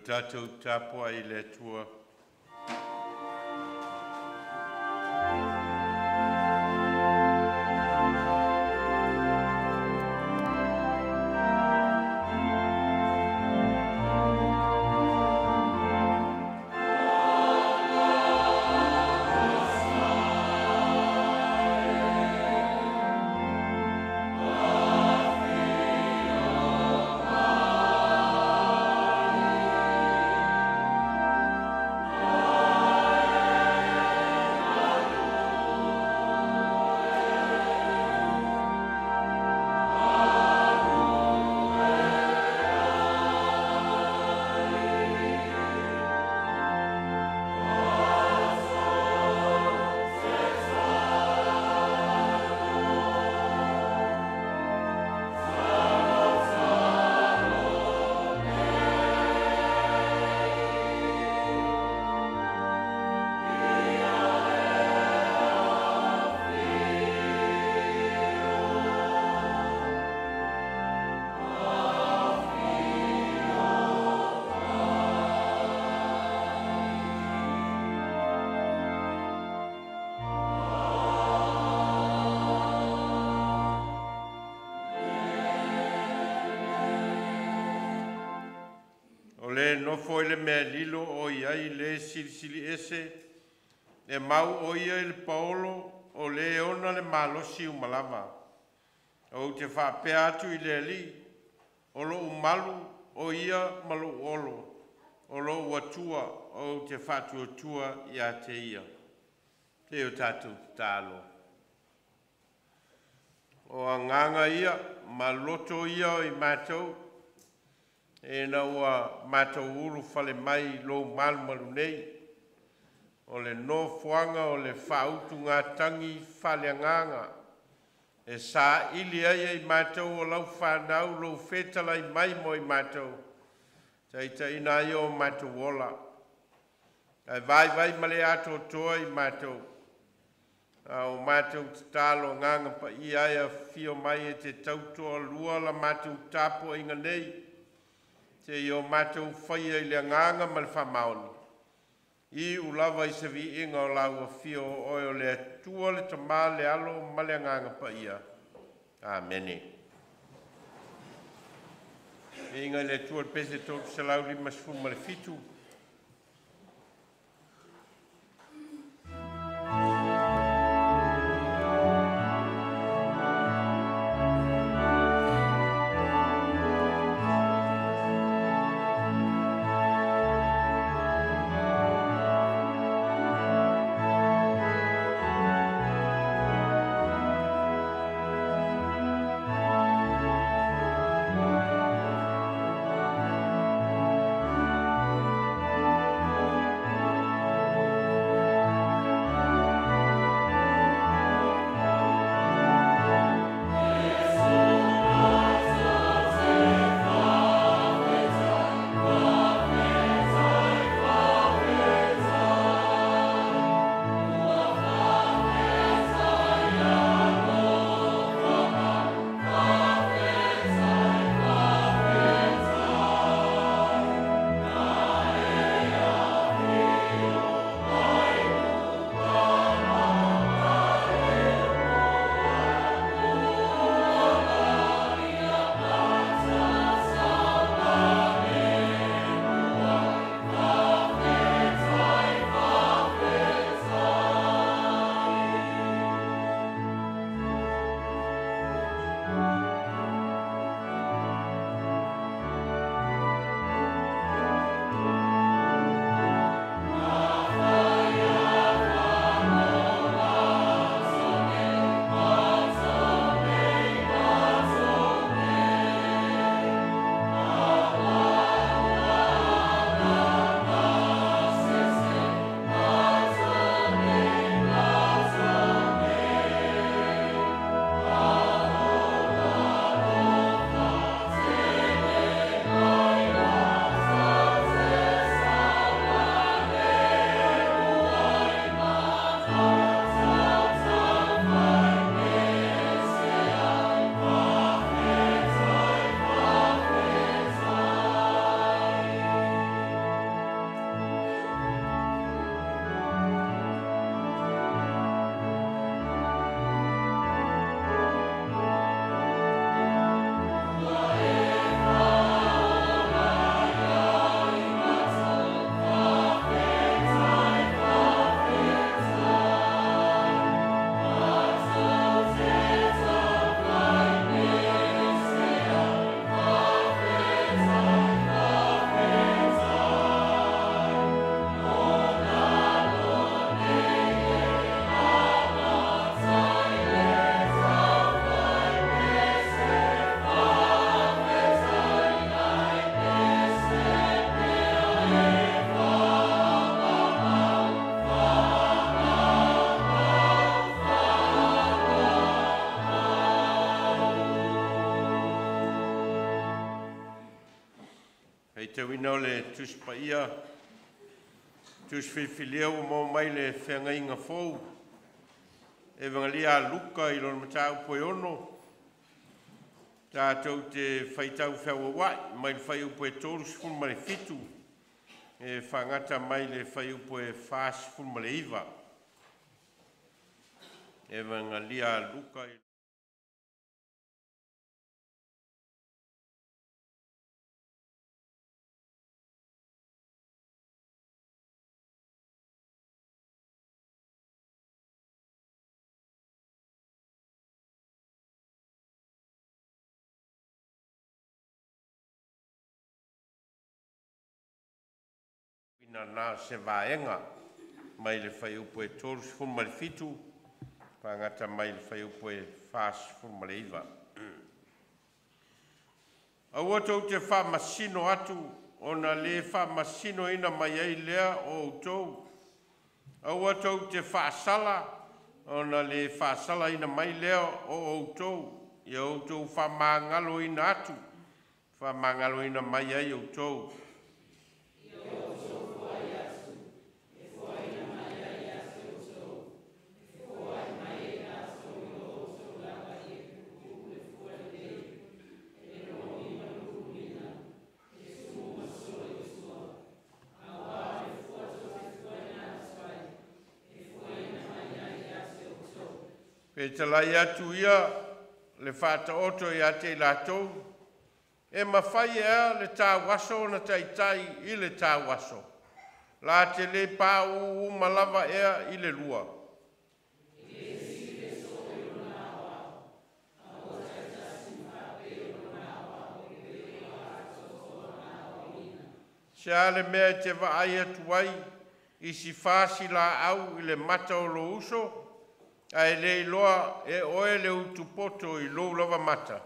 Tatou tapuai i le Atua. O le nofo i le mea lilo o i ai le Silisili Ese, e mau o ia i le paolo o le ona le malosi uma lava. Ou te faapea atu i le Alii, o lou malu o ia ma lou olo, o lou Atua ou te faatuatua ia te ia. Se i o tatou tatalo. O agaga ia ma loto ia o i matou ina ua matou ulufale mai i lou malumalu nei, o le nofoaga o le faautugatagi faaleagaga e saili ai e i matou o lau fanau lou fetalai mai mo i matou, taitaiina ai o matou ola, ae vaivai ma le atoatoa i matou. A o matou tatalo Agaga Paia e afifio mai e te tautoalua la matou tapuaiga nei, seia o matou faia i le agaga ma le faamaoni, iu lava i se viiga o lau afio, o Oe o le Atua, le Tama, le Alo ma le Agaga Paia. Amene. Viiga i le Atua i le pese 357. Teuina o le Tusi Paia, Tusi Filifilia ua maua mai le feagaiga fou, Evagelia a Luka i lona mataupu e 6, tatou te faitau feauauai mai le fuaiupu e 37 e faagata mai le fuaiupu e 49. Evagelia a Luka i na o se vaega mai le fuaiupu e 37 faagata mai le fuaiupu e 49. Aua tou te faamasino atu ona le faamasinoina mai ai lea o outou. Aua tou te faasala ona le faasalaina mai lea o outou. Ia outou faamagaloina atu, faamagaloina mai ai outou. Fetalai atu ia le faataoto ia te i latou, e mafai ea le tauaso ona taitai i le tauaso, la te le pau uma lava ea i le lua. Se a le mea e te vaai atu ai i si fasi laau i le mata o lou uso, ae le iloa e oe le utupoto i lou lava mata.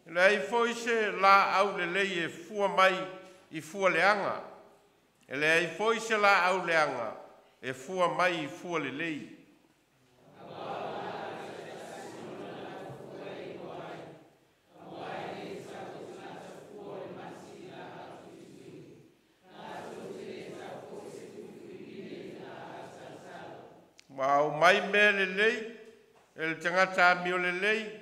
E leai foi se laau lelei e fua mai i fua leaga, e leai foi se laau leaga e fua mai i fua lelei. Ua aumai mea lelei e le tagata amio lelei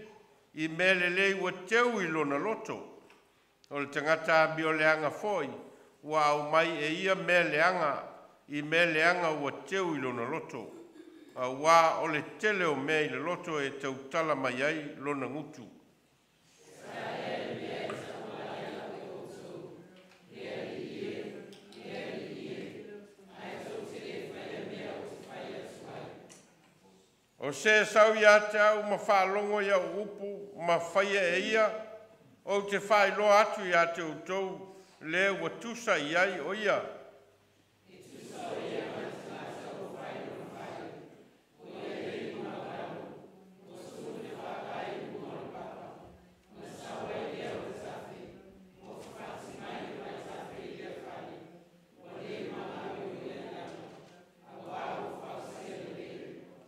i mea lelei ua teu i lona loto. O le tagata amio leaga foi ua aumai e ia mea leaga i mea leaga ua teu i lona loto. Auā o le tele o mea i le loto e tautala mai ai lona gutu. O se sau ia te au ma faalogo i au upu ma faia e ia, ou te faailoa atu ia te outou le ua tusa i ai o ia.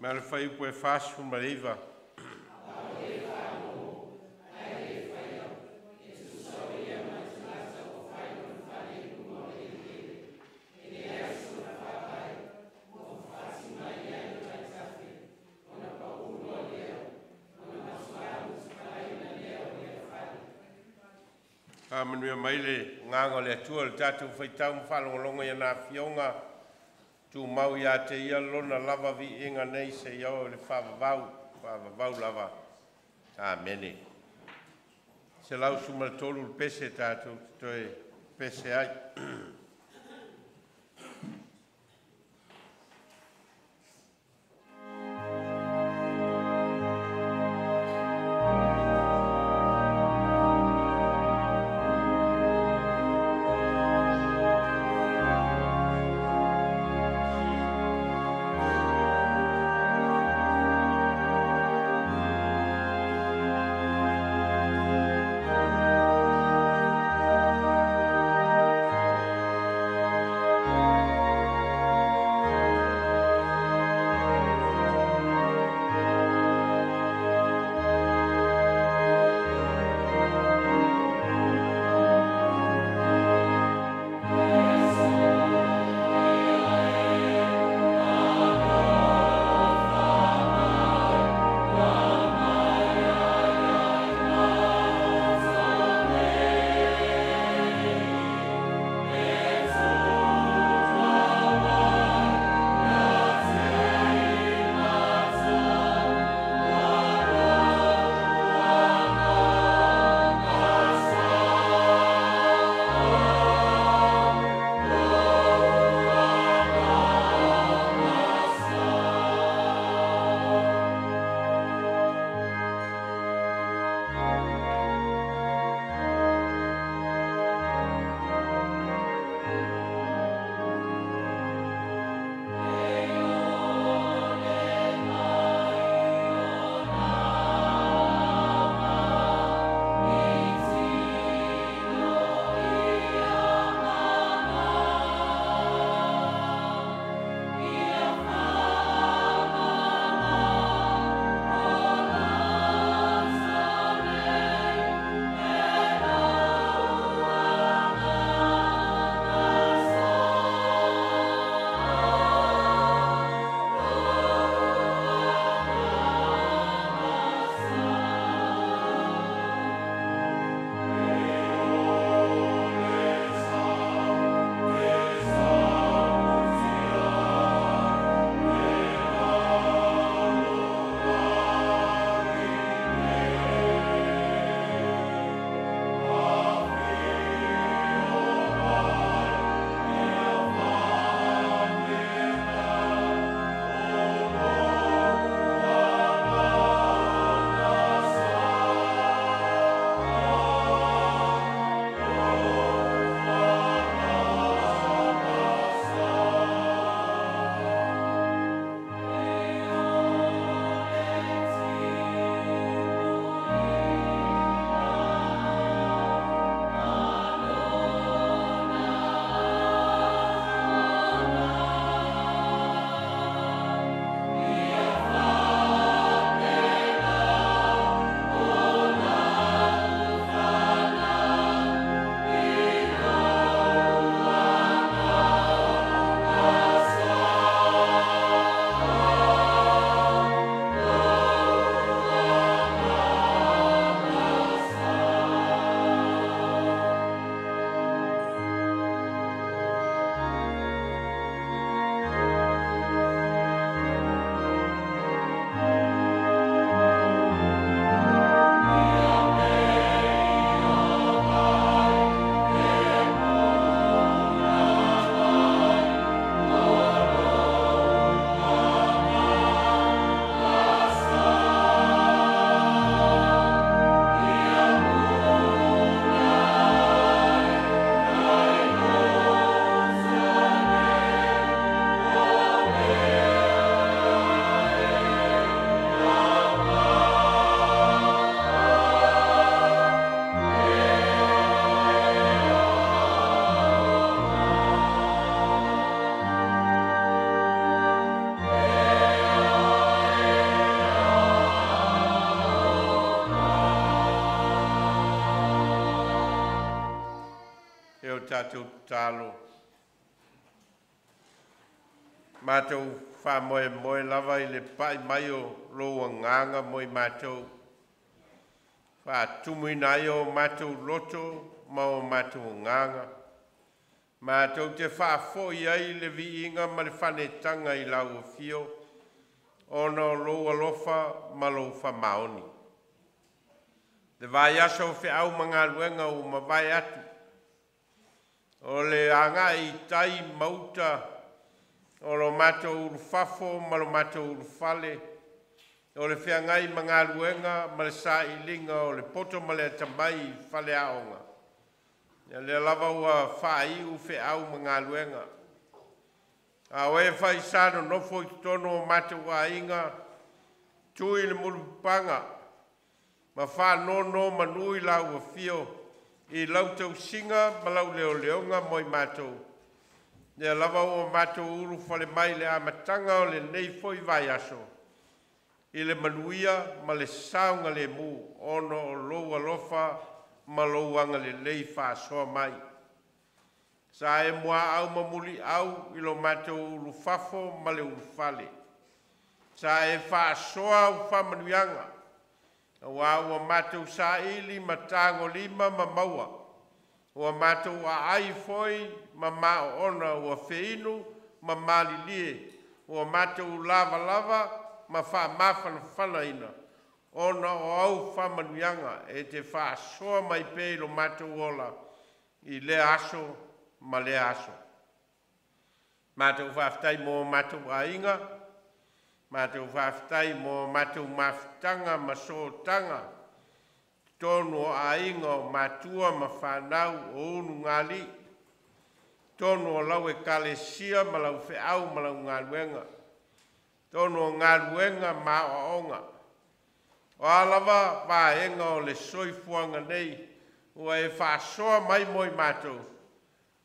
Ma le fuaiupu e 49. Faamanuia mai le agaga o le Atua i le tatou faitau ma faalogologo i ana afioga, tumau ia te Ia lona lava viiga nei seia oo i le faavavau, faavavau lava. Amene. 113 le pese tatou te toe pese ai. tatou tatalo. Matou faamoemoe lava i le pai mai o lou agaga mo i matou, faatumuina ai o matou loto ma o matou agaga, matou te faafoi ai le viiga ma le faanetaga i lau afio, ona o lou alofa ma lou faamaoni. Le vaiaso o feau ma galuega ua mavae atu, o le agai i tai ma uta o lo matou ulufafo ma lo matou ulufale, o le feagai ma galuega ma le sailiga o le poto ma le atamai i faleaoga, ia lea lava ua faaiu feau ma galuega. A o e fai sa nonofo i totonu o matou aiga, tui le mulipapaga ma faanonomanu i lau afio i lau tausiga ma lau leoleoga mo i matou, lea lava ua matou ulufale mai i le amataga o lenei foi vaiaso i le manuia ma le saogalemu, ona o lou alofa ma lou agalelei faasoa mai. Sa e muaau ma muliau i lo matou ulufafo ma le ulufale, sa e faasoa au faamanuiaga, aua ua matou saili ma tagolima ma maua, ua matou aai foi ma maoona, ua feinu ma malilie, ua matou lavalava ma faamafanafanaina, ona o au faamanuiaga e te faasoa mai pea i lo matou ola i lea aso ma lea aso. Matou faafetai mo matou aiga, matou faafetai mo matou mafutaga ma sootaga i totonu o aiga, o matua ma fanau, o ulugalii, totonu o lau Ekalesia ma lau feau ma lau galuega, totonu o galuega ma aoaoga. O a lava vaega o le soifuaga nei ua e faasoa mai mo i matou,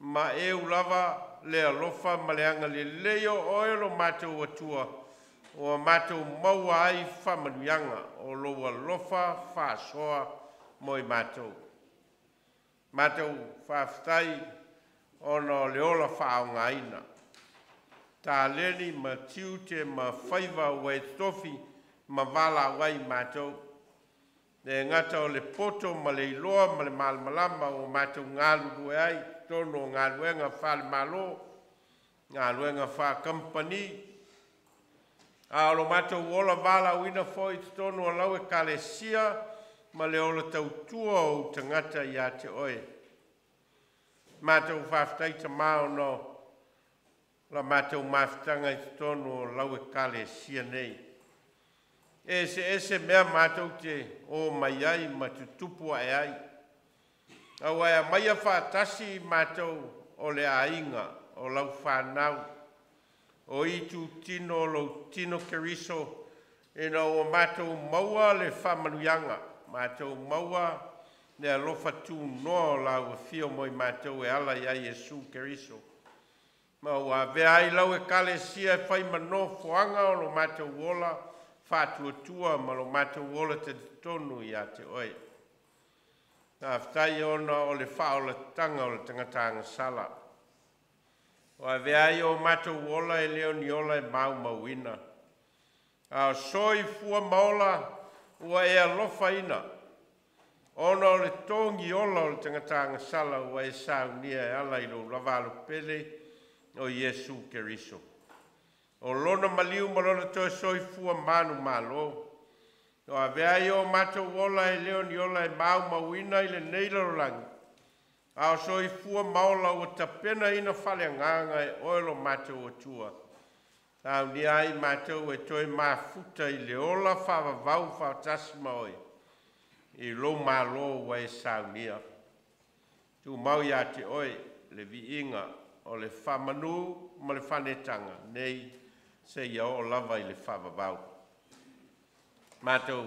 ma eu lava le alofa ma le agalelei o oe lo matou Atua, ua matou maua ai faamanuiaga o lou alofa faasoa mo i matou. Matou faafetai ona o le ola faaaogaina, taleni ma tiute ma faiva ua e tofi ma valaau ai matou. Le gata o le poto ma le iloa ma le malamalama ua matou galulue ai i totonu o galuega faale-Malo, galuega faa-kamupani, a o lo matou ola valaauina foi i totonu o lau Ekalesia ma le ola tautua o ou tagata ia te oe. Matou faafetai Tama ona o la matou mafutaga i totonu o lau Ekalesia nei. E eseese mea matou te o mai ai ma tutupu ae ai, aua e aumaia faatasi matou o le aiga o lau fanau, o itutino o lou tino Keriso, ina ua matou maua le faamanuiaga, matou maua le alofa tunoa o lau afio mo i matou e ala ia Iesu Keriso. Ma ua avea ai lau Ekalesia e fai ma nofoaga o lo matou ola faatuatua ma lo matou ola talitonu ia te oe. Faafetai ona o le faaolataga o le tagata agasala. Ua avea ai o matou ola e le o ni ola e maumauina, a o soifua ma ola ua e alofaina, ona o le togi ola o le tagata agasala ua e saunia e ala i lou lava alopele o Iesu Keriso. O lona maliu ma lona toe soifua manumalo, ua avea ai o matou ola e le o ni ola e maumauina i lenei lalolagi, a o soifua ma ola ua tapenaina faaleagaga e oe lo matou Atua, saunia ai matou e toe mafuta i le ola faavavau faatasi ma oe i lou malo ua e saunia. Tumau ia te oe le viiga o le faamanu ma le faanetaga nei seia oo lava i le faavavau. Matou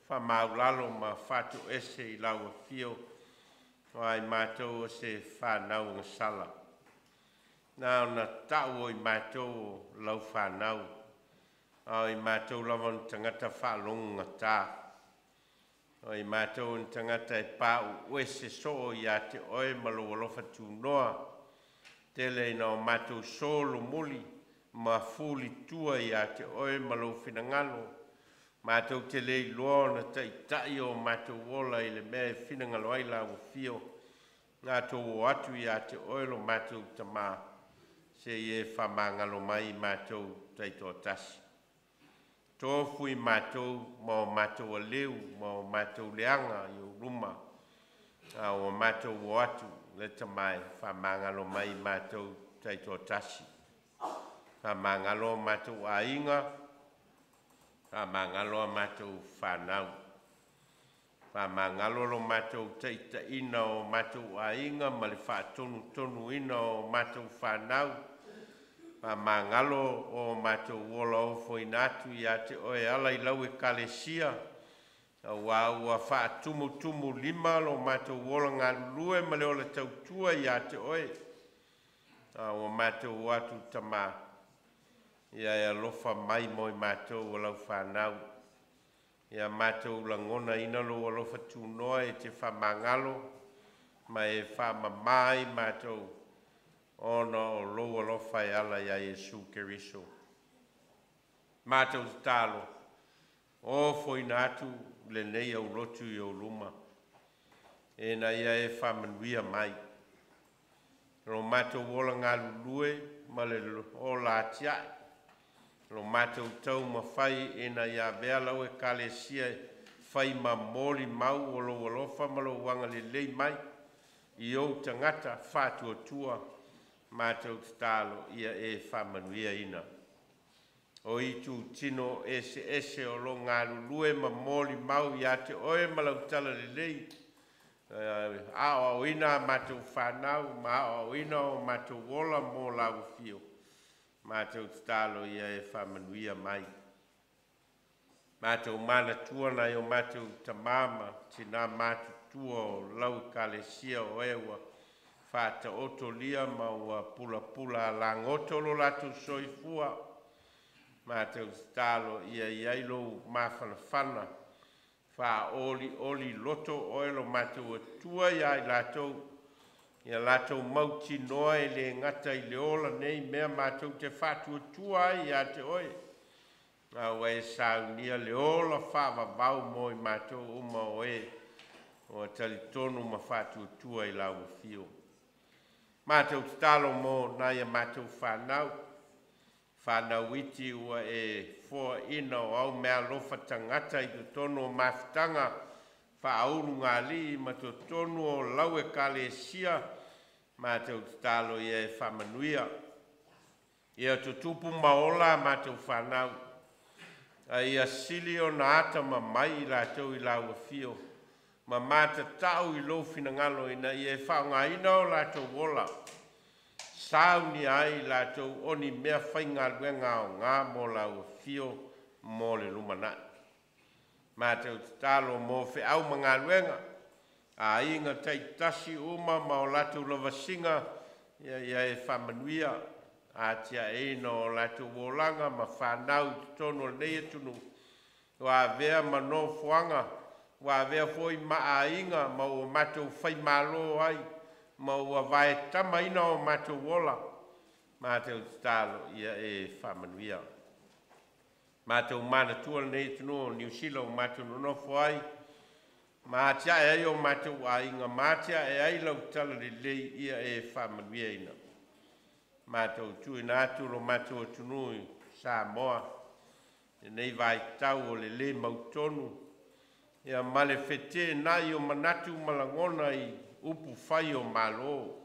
faamaulalo ma faatoese i lau afio o ai matou o se fanau agasala, na ona tau o i matou o lau fanau, a o i matou lava o ni tagata faalogogata. O i matou o ni tagata e pauu ese soo iā te Oe ma Lou alofa tunoa, tele ina o matou solomuli ma fulitua iā te Oe ma Lou finagalo, matou te le iloa ona taita'i o matou ola i le mea e finagalo ai Lau Afio. Matou o atu iā te Oe lo matou Tamā, seia e faamagalo mai i matou taitoatasi. Tofu i matou ma o matou aleu ma o matou leaga i ou luma, a ua matou o atu le Tama e faamagalo mai i matou taitoatasi. Faamagalo o matou aiga, faamagalo a matou fanau, faamagalo lo matou taitaiina o matou aiga ma le faatonutonuina o matou fanau, faamagalo o matou ola ofoina atu ia te Oe e ala i lau Ekalesia, auā ua faatumutumulima lo matou ola galulue ma le ola tautua ia te Oe. A ua matou o atu Tamā, ia e alofa mai mo i matou o lau fanau. Ia matou lagonaina lou alofa tunoa e te faamagalo ma e faamamā ai matou ona o lou alofa e ala iā Iesu Keriso. Matou tatalo, ofoina atu lenei aulotu i ou luma, ina ia e faamanuia mai lo matou ola galulue ma le ola atiae, lo matou taumafai ina ia avea lau Ekalesia e fai ma molimau o lou alofa ma lou agalelei mai i ou tagata faatuatua. Matou tatalo ia e faamanuiaina o itutino eseese o lo o galulue ma molimau ia te Oe ma lau talalelei, aoaoina a matou fanau ma aoaoina o matou ola mo lau afio. Matou tatalo ia e faamanuia mai. Matou manatua nai o matou tamā ma tinā matutua o lau Ekalesia o e ua faataotolia ma ua pulapula alagoto lo latou soifua. Matou tatalo ia i ai lou mafanafana faaolioli loto oe lo matou Atua ia i latou, ia latou mautinoa e le gata i le ola nei mea matou te faatuatua ai ia te Oe, a ua e saunia le ola faavavau mo i matou uma o e ua talitonu ma faatuatua i lau afio. Matou tatalo mo nai a matou fanau, fanau iti ua e foaina o au meaalofa tagata i totonu o mafutaga faaulugalii ma totonu o lau Ekalesia. Matou tatalo ia e faamanuia, ia tutupu ma ola a matou fanau, a ia sili ona atamamai i latou i lau afio ma matatau i lou finagalo ina ia e faaaogaina o latou ola saunia ai i latou o ni meafaigaluega aoga mo lau afio mo le lumanai. Matou tatalo mo feau ma galuega a aiga taitasi uma ma o latou lavasiga, ia ia e faamanuia atiaeina o latou olaga ma fanau i totonu o lenei atunuu ua avea ma nofoaga, ua avea foi ma aiga ma ua matou faimalo ai ma ua vaetamaina o matou ola. Matou tatalo ia e faamanuia. Matou manatua lenei atunuu o Niu Sila ua matou nonofo ai ma atiae ai o matou aiga ma atiae ai lau talalelei, ia e faamanuiaina. Matou tuuina atu lo matou atunuu i Samoa lenei vaitau o le lē mautonu ia ma le feteenai o manatu ma lagona i upufai o Malo.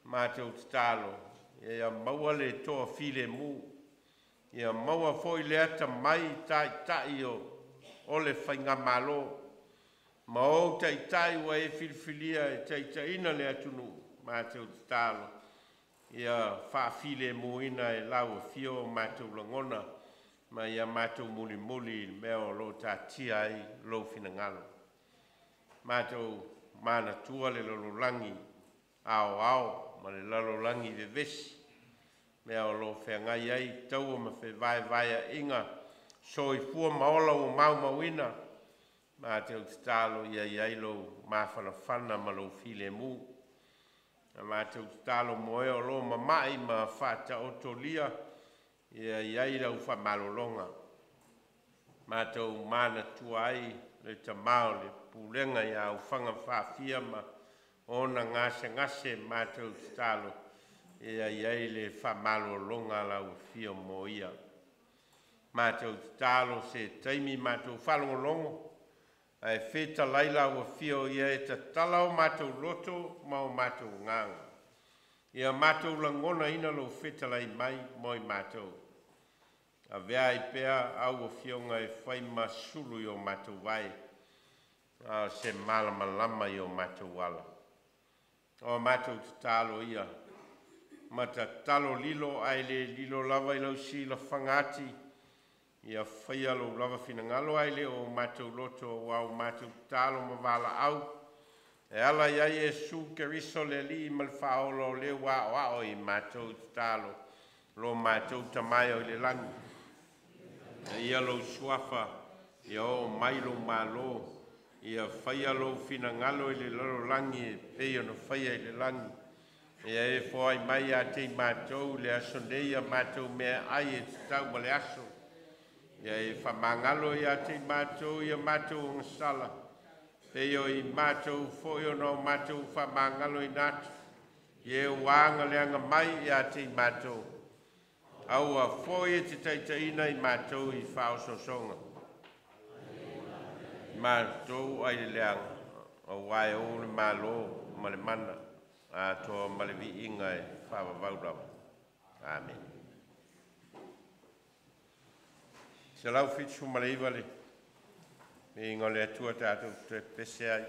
Matou tatalo ia maua le toafilemu, ia maua foi le atamai i taitai o le faigamalo ma ou taitai ua e filifilia e taitaiina le atunuu. Matou tatalo ia faafilemuina e lau afio o matou lagona ma ia matou mulimuli i le mea o lo o taatia ai lou finagalo. Matou manatua le lalolagi aoao ma le lalolagi vevesi, mea o lo o feagai ai taua ma fevaevaea'iga soifua ma ola ua maumauina. Matou tatalo ia i ai lou mafanafana ma lou filemu. A matou tatalo mo e o lo mama'i ma faataotolia, ia i ai lau faamalologa. Matou manatua ai le tamā o le pulega ia Aufaga Faafia ma ona gasegase, matou tatalo ia i ai le faamalologa a lau Afio mo ia. Matou tatalo se taimi matou faalogologo ae fetalai lau Afio ia e tatala o matou loto ma o matou agaga, ia matou lagonaina lou fetalai mai mo i matou. Avea ai pea au afioga e fai ma sulu i o matou vae, a o se malamalama i o matou ala. O matou tatalo ia ma tatalo lilo ae le lilo lava i lau silafaga ati, ia faia lou lava finagalo ae le o matou loto, ua o matou tatalo ma valaau e ala ia Iesu Keriso le Alii ma le Faaola o lea ua aoao i matou tatalo. Lo matou Tama e o i le lagi, ia lou suafa, ia oo mai lou malo, ia faia lou finagalo i le lalolagi e pei ona faia i le lagi. Ia e foai mai ia te i matou le aso nei a matou meaai e tatau ma le aso. Ia e faamagalo ia te i matou ia matou ogasala, pei o i matou foi ona o matou faamagaloina atu i e ua agaleaga mai ia te i matou. Aua foi e te taitaiina i matou i faaosoosoga, matou ai le leaga, auā e ou le malo ma le mana atoa ma le viiga e faavavau lava. Amene. 179 le viiga o le Atua tatou toe pepese ai.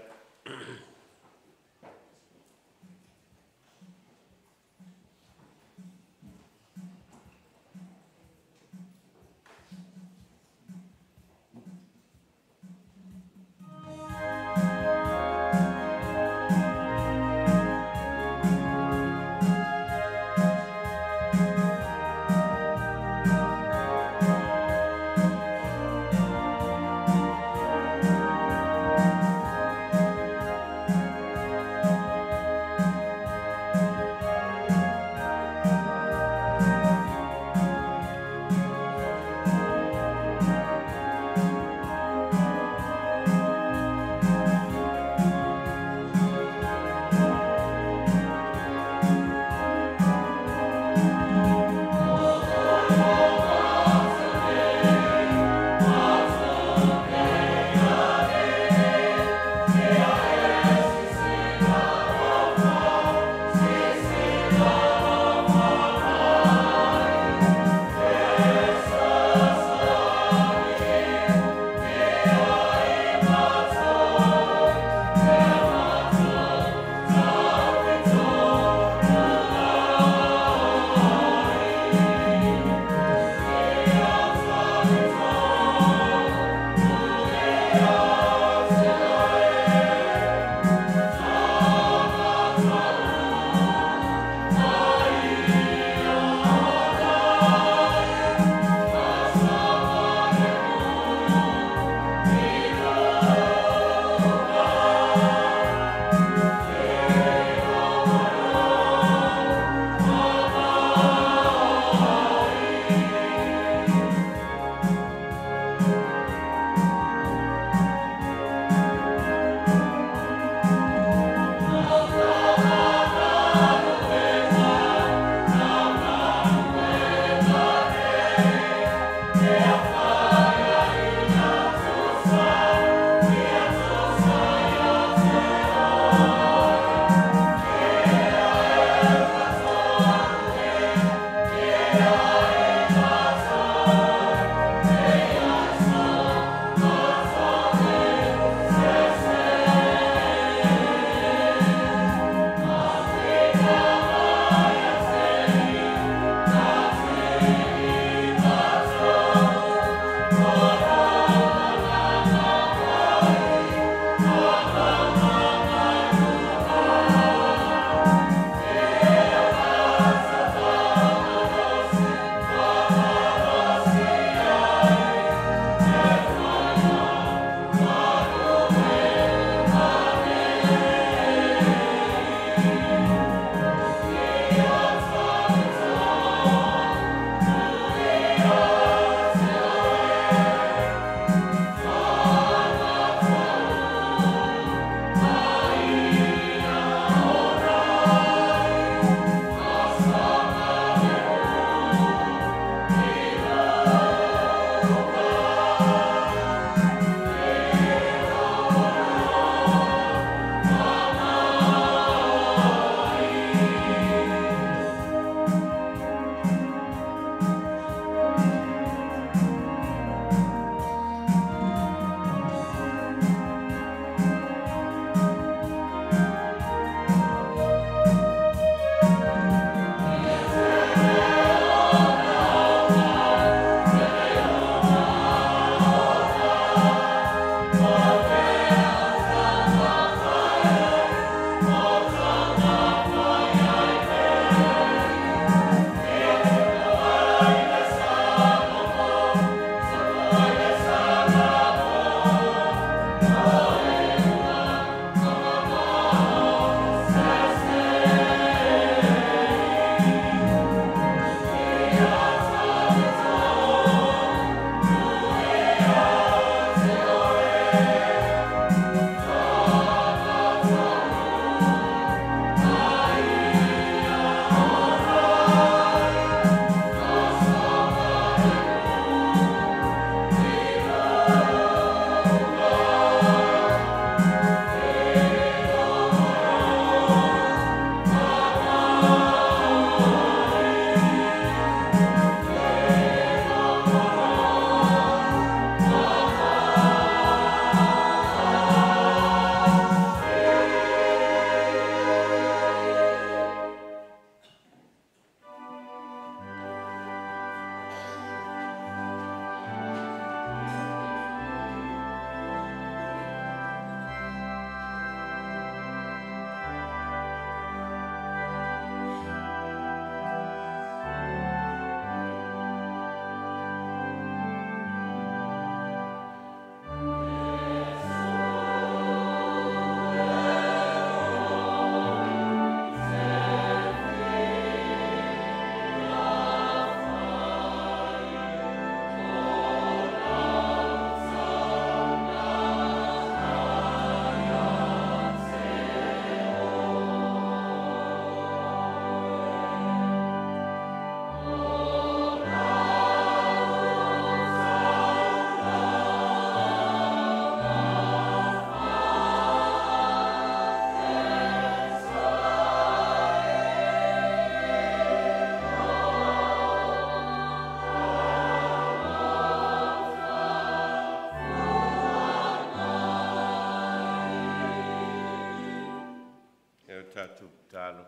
Tatou tatalo.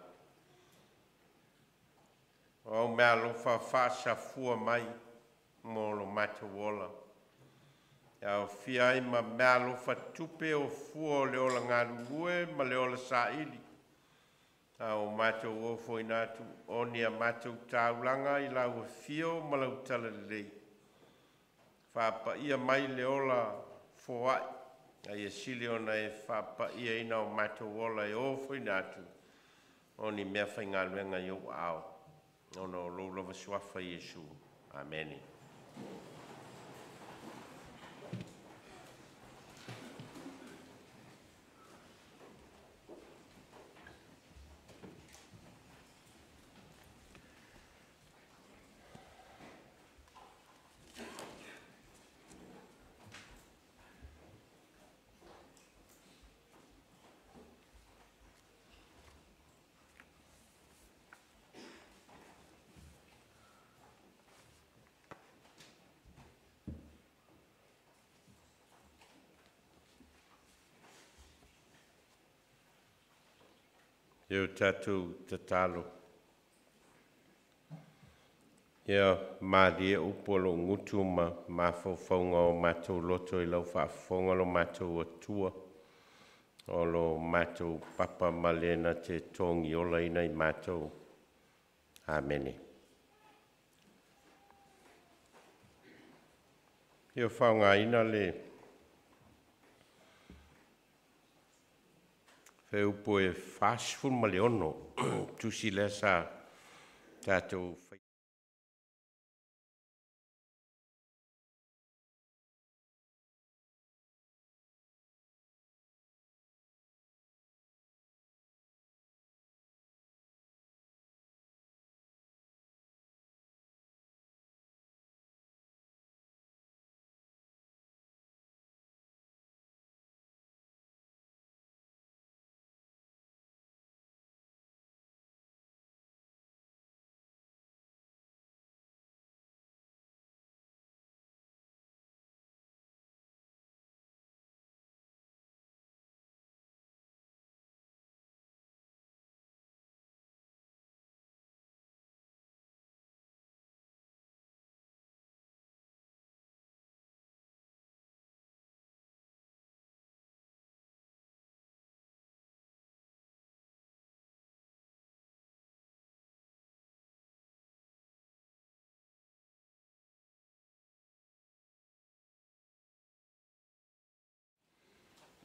O au meaalofa faasafua mai mo lo matou ola, e aofia ai ma meaalofa tupe o fua o le ola galulue ma le ola saili, a o matou ofoina atu o ni a matou taulaga i lau afio ma lau talalelei, faapaia mai le ola foai, a ia sili ona e faapaiaina o matou ola e ofoina atu o ni meafaigaluega i ou aao, ona o lou lava suafa Iesu. Amene. E o tatou tatalo. Ia malie upu a lou gutu ma mafaufauga o matou loto i lau faafofoga lo matou Atua, o lo matou papa ma le na te togiolaina i matou. Amene. Ia faaaogaina le fuaiupu e 46, tusi lea sa tatou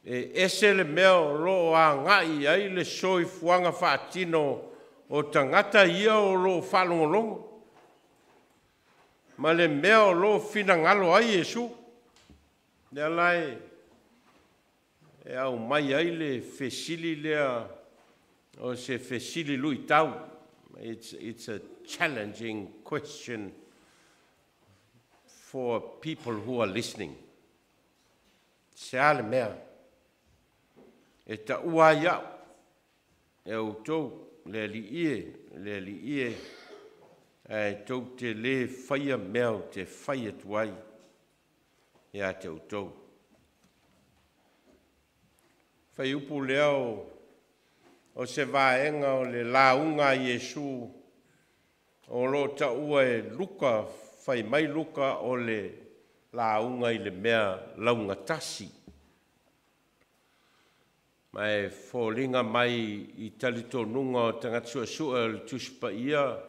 E ese le mea o lo o agai i ai le soifuaga faatino o tagata ia o lo o faalogologo, ma le mea o lo o finagalo ai Iesu. Lea la e aumai ai le fesili lea, o se fesili luitau. It's a challenging question for people who are listening. Se a le mea e taua ai au e outou, le Alii e, le Alii e, ae tou te lē faia mea ou te fai atu ai ia te outou. Fuaiupu lea o se vaega o le lauga a Iesu o lo o taua e Luka, fai mai Luka o le lauga i le mea laugatasi. Ma e foliga mai i talitonuga o tagata suesue o le Tusi Paia,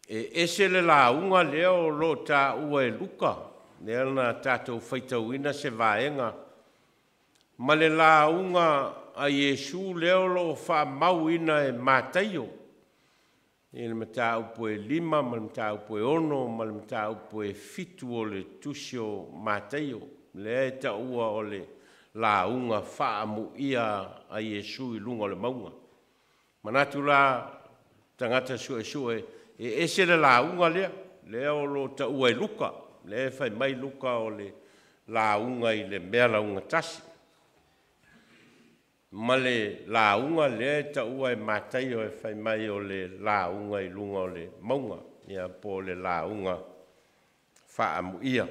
e ese le lauga lea o lo o taua e Luka, lea na tatou faitauina se vaega, ma le lauga a Iesu lea o lo o faamauina e Mataio, i le mataupu e 5 ma le mataupu e 6 ma le mataupu e 7 o le tusi o Mataio, lea e taua o le lauga faamuia a Iesu i luga o le mauga. Manatu la tagata suesue e ese le lauga lea, lea o lo o taua e Luka, lea e fai mai Luka o le lauga i le mea laugatasi, ma le lauga lea e taua e Mataio e fai mai o le lauga i luga o le mauga, ia po o le lauga faamuia.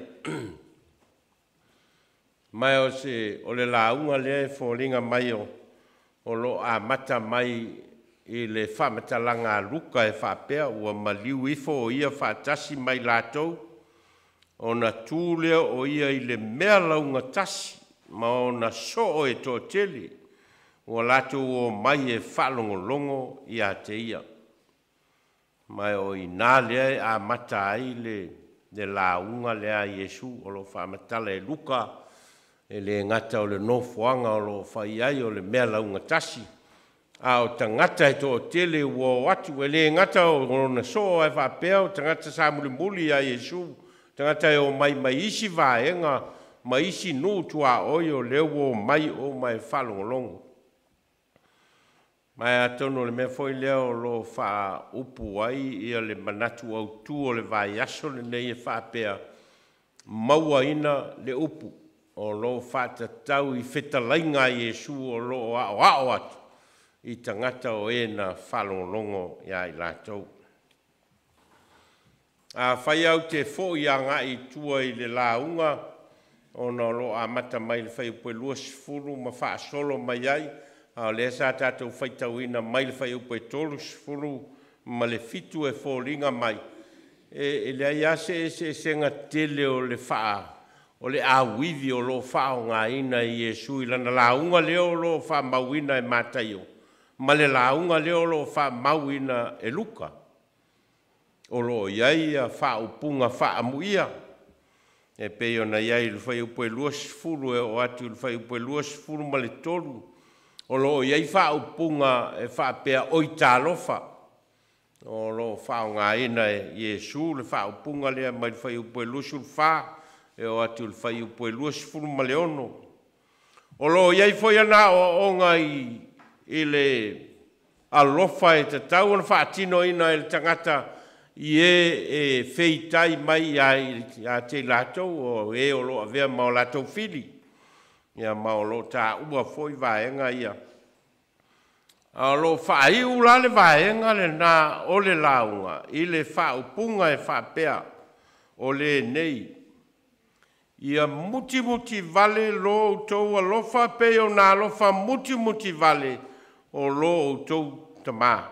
Ma o le lauga lea e foliga mai o o loo amata mai i le faamatalaga a Luka e faapea ua maliu ifo o ia faatasi mai latou ona tu lea o ia i le mea laugatasi ma ona soo e toatele ua latou omai e faalogologo ia te ia. Ma o i ina lea e amata ai le lauga lea a Iesu o loo faamatala e Luka, e le gata o le nofoaga o loo fai ai o le mea laugatasi, a o tagata e toatele ua o atu, e le gata o ona soo ae faapea o tagata sa mulimuli ia Iesu, tagata e omai mai isi vaega ma isi nuu tuaoi o lea ua omai uma e faalogologo. Ma atonu o le mea foi lea o loo faaupu ai ia le manatu autu o le vaiaso lenei e faapea, mauaina le upu o loo faatatau i fetalaiga a Iesu o loo aoao atu i tagata o e na faalogologo ia i latou. Afai au te foi agai i tua i le lauga ona o loo amata mai le fuaiupu e 20 ma faasolo mai ai, a o lea sa tatou faitauina mai le fuaiupu e 37 e foliga mai e leai lava se eseesega tele o le o le auivi o loo faaaogaina e Iesu i lana lauga lea o loo faamauina e Mataio ma le lauga lea o loo faamauina e Luka. O loo i ai ia faaupuga faaamuia e pei ona i ai i le fuaiupu e 20 e oo atu i le fuaiupu e 23, o loo i ai faaupuga e faapea oi talofa. O loo faaaogaina e Iesu le faaupuga lea mai le fuaiupu e 24 e oo atu i le fuaiupu e 26. O loo i ai foi ana aoaoga i le alofa e tatau ona faatinoina e le tagata i e feitai mai ia te i latou o e o loo avea ma o latou fili, ia ma o loo taua foi vaega ia. A o loo faaiu la le vaega lena o le lauga i le faaupuga e faapea, o lenei: ia mutimutivale lo outou alofa pei ona alofa mutimutivale o lo outou Tama.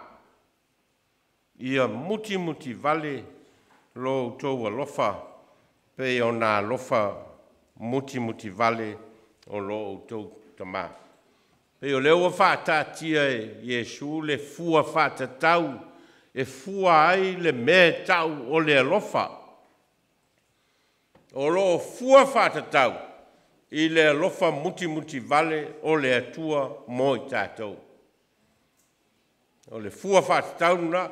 Ia mutimutivale lo outou alofa pei ona alofa mutimutivale o lo outou Tama. Pei o lea ua faataatia e Iesu le fua faatatau e fua ai le mea e tau o le alofa. O loo fua faatatau i le alofa mutimutivale o le Atua mo i tatou. O le fua faatatau lena.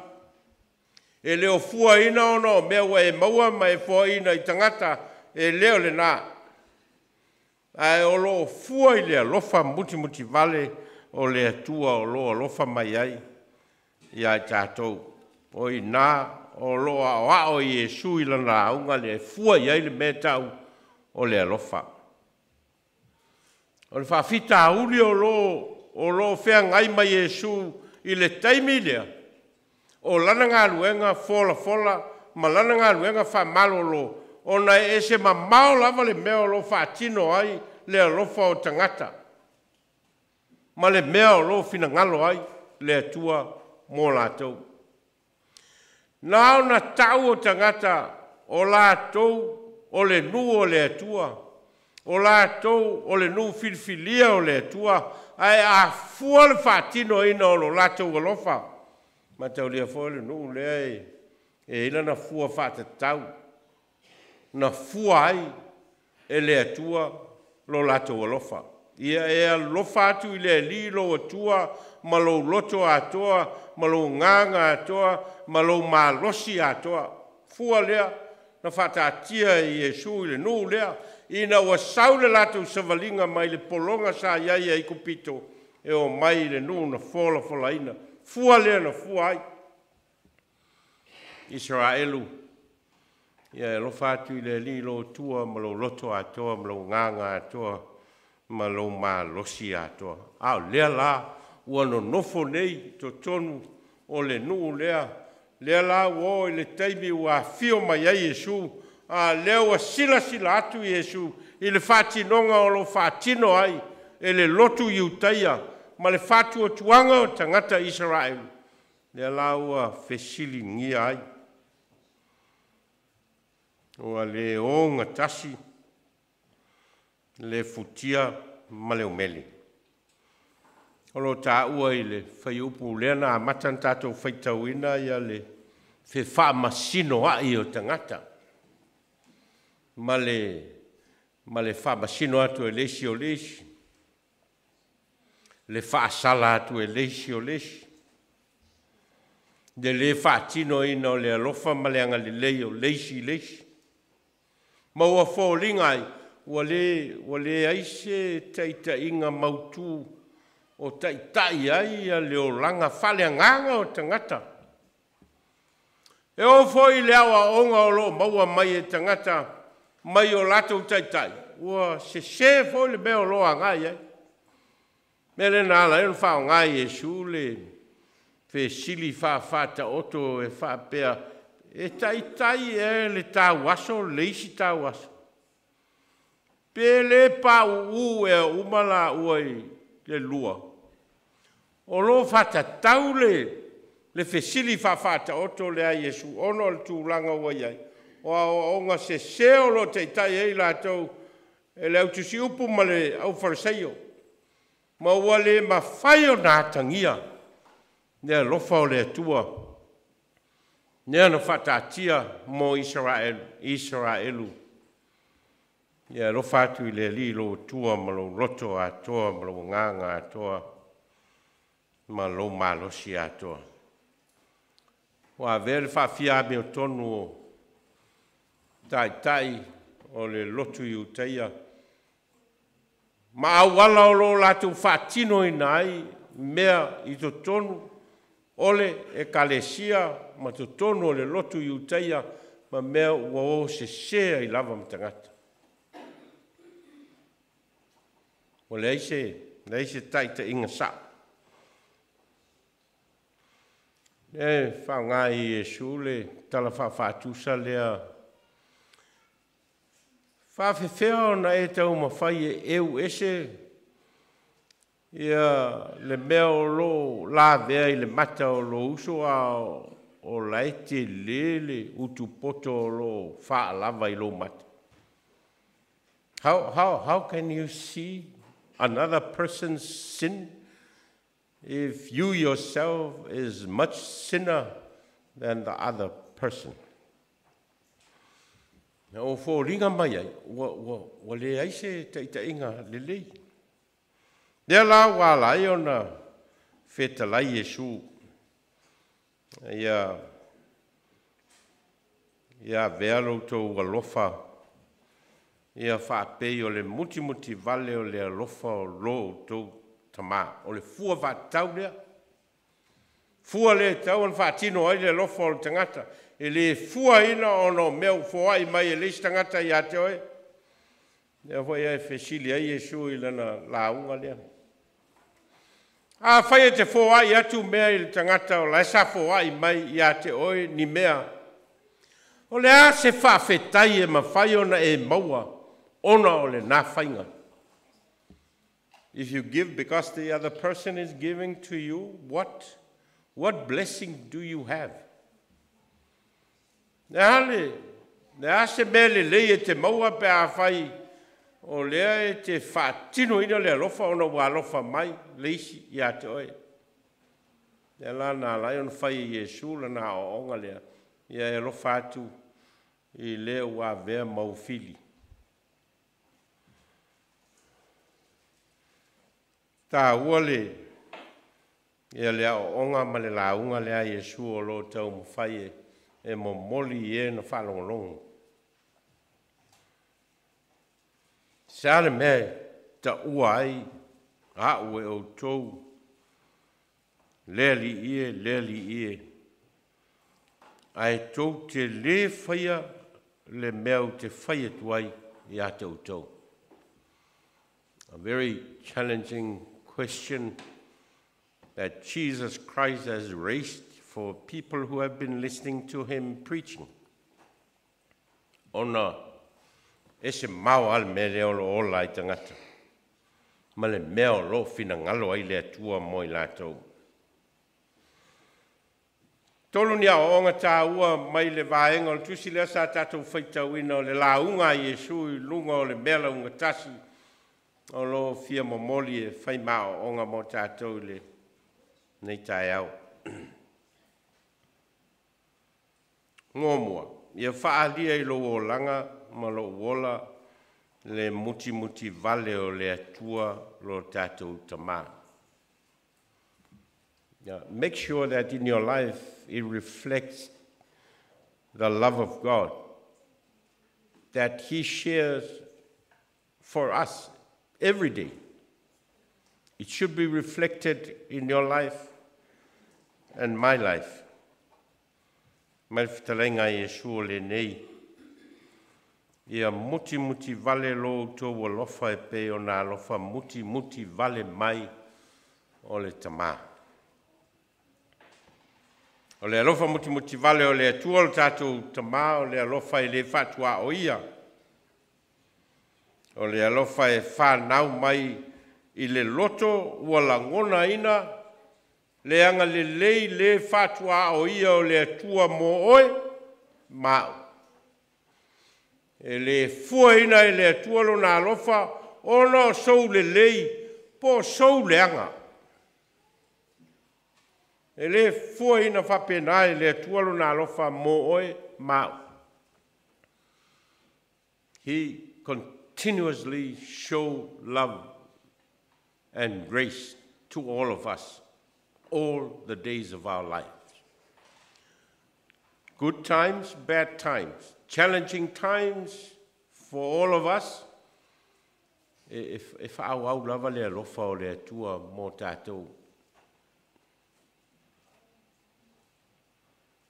E le o fuaina ona o mea ua e maua ma e foaina i tagata, e le o lena. Ae o loo fua i le alofa mutimutivale o le Atua o loo alofa mai ai ia i tatou. O i ina o loo aoao Iesu i lana lauga lea e fua i ai le mea tau o le alofa. O le faafitauli o loo feagai ma Iesu i le taimi lea, o lana galuega folafola ma lana galuega faamalolo, ona e ese mamao lava le mea o loo faatino ai le alofa o tagata ma le mea o loo finagalo ai le Atua mo latou. Na ona tau o tagata o latou o le nuu o le Atua, o latou o le nuu filifilia o le Atua, ae afua le faatinoina o lo latou alofa. Mataulia foi le nuu lea e i lana fua faatatau na fua ai e le Atua lo latou alofa. Ia e alofa atu i le Alii lou Atua ma lou loto atoa, ma lou agaga atoa, ma lou malosi atoa. Fua lea na faataatia e Iesu i le nuu lea, ina ua sau le latou savaliga mai le pologa sa i ai i Aikupito e omai i le nuu na folafolaina. Fua lea na fua ai Isaraelu, ia e alofa atu i le Alii lou Atua ma lou loto atoa, ma lou agaga atoa, ma lou malosi atoa. A o lea la ua nonofo nei totonu o le nuu lea, lea la ua oo i le taimi ua afio mai ai Iesu, a lea ua silasila atu Iesu i le faatinoga o lo o faatino ai e le lotu Iutaia ma le faatuatuaga o tagata Isaraelu, lea la ua fesiligia ai. Ua le ogatasi le futia ma le umele. O lo o taua i le fuaiupu lea na amata ona tatou faitauina le fefaamasinoai o tagata ma le faamasino atu e le isi o le isi, le faasala atu e le isi o le isi, le lē faatinoina o le alofa ma le agalelei o le isi i le isi. Ma ua foliga ai ua leai se taitaiga mautu o taitai ai le olaga faaleagaga o tagata. E oo foi i le aoaoga o lo o maua mai e tagata mai o latou taitai, ua sesē foi le mea o lo o agai ai. Mea lea na ala ai ona faaaoga e Iesu le fesili faafaataoto e faapea, e taitai ea le tauaso le isi tauaso? Pe le pauu ea uma laua i le lua? O lo o faatatau le fesili faafaataoto lea a Iesu ona o le tulaga ua i ai, o aoaoga sesē o lo o taitai ai latou e le au tusiupu ma le aufalesaio, ma ua le mafai ona atagia le alofa o le Atua lea na faataatia mo Isaraelu. Ia alofa atu i le Alii lou Atua ma lou loto atoa ma lou agaga atoa ma lou malosi atoa. Ua avea le faafia amiotonu o taitai o le lotu Iutaia ma auala o lo o latou faatinoina ai mea i totonu o le ekalesia ma totonu o le lotu Iutaia ma mea ua o sesē ai lava ma tagata. Ua leai se taitaiga sa'o. E faaaoga e Iesu le tala faafaatusa lea, faafefea ona e taumafai e eu ese ia le mea o lo o lavea i le mata o lou uso a o la e telē le utupoto o lo o faalava i lou mata. How can you see another person's sin if you yourself is much sinner than the other person? O foliga mai ai, ua leai se taitaiga lelei. Lea la ua ala ai ona fetalai Iesu ia avea lo outou alofa ia faapei o le mutimutivale o le alofa o lo outou Tamā. O le fua faatatau lea. Fua lea e tatau ona faatino ai le alofa o le tagata. E le fuaina ona o mea ua foai mai e le isi tagata ia te oe. Lea foi e fesili ai Iesu i lana lauga lea. Afai e te foai atu mea i le tagata o la e sa foai mai ia te oe ni mea, o le a se faafetai e mafai ona e maua ona o lena faiga? If you give because the other person is giving to you, what blessing do you have? Le a se mea lelei e te maua pe afai o lea e te faatinoina le alofa ona ua alofa mai le isi ia te oe? Lea la na ala ai ona fai e Iesu lana aoaoga lea, ia e alofa atu i le ua avea ma ou fili. Taua le ia le aoaoga ma le lauga lea a Iesu o lo o taumafai e momoli i e na faalogologo. Se a le mea e taua ai a'u e outou, le Alii e, le Alii e, ae tou te lē faia le mea ou te fai atu ai ia te outou? A very challenging question that Jesus Christ has raised for people who have been listening to him preaching. Ona e se mao a le mea lea o lo o ola ai tagata. Ma le mea o loo finagalo ai le Atua mo i latou. Tolu ni aoaoga taua mai le vaega o le tusi lea sa tatou faitauina o le lauga a Iesu i luga o le mea laugatasi o loo fia momoli e fai ma aoaoga mo tatou i lenei taeao. Muamua, ia faaalia i lou olaga ma lou ola le mutimuti vale o le Atua lo tatou Tamā. Yeah, make sure that in your life it reflects the love of God that He shares for us every day. It should be reflected in your life and my life. Mai le fetalaiga a Iesu o lenei, ia mutimuti vale lo outou alofa e pei ona alofa mutimuti vale mai o le Tamā. O le alofa mutimuti vale o le Atua o le tatou Tamā, o le alofa e le faatuaoia. O le alofa e whanau mai i le loto ua lagonaina le agalelei le faatuaoia o le Atua mo oe ma au. E le fuaina e le Atua lona alofa ona o sou lelei po o sou leaga. E le fuaina faapena e le Atua lona alofa mo oe ma au. He continuously show love and grace to all of us all the days of our lives. Good times, bad times, challenging times for all of us. E whaau lava le alofa o le Atua mō tātou.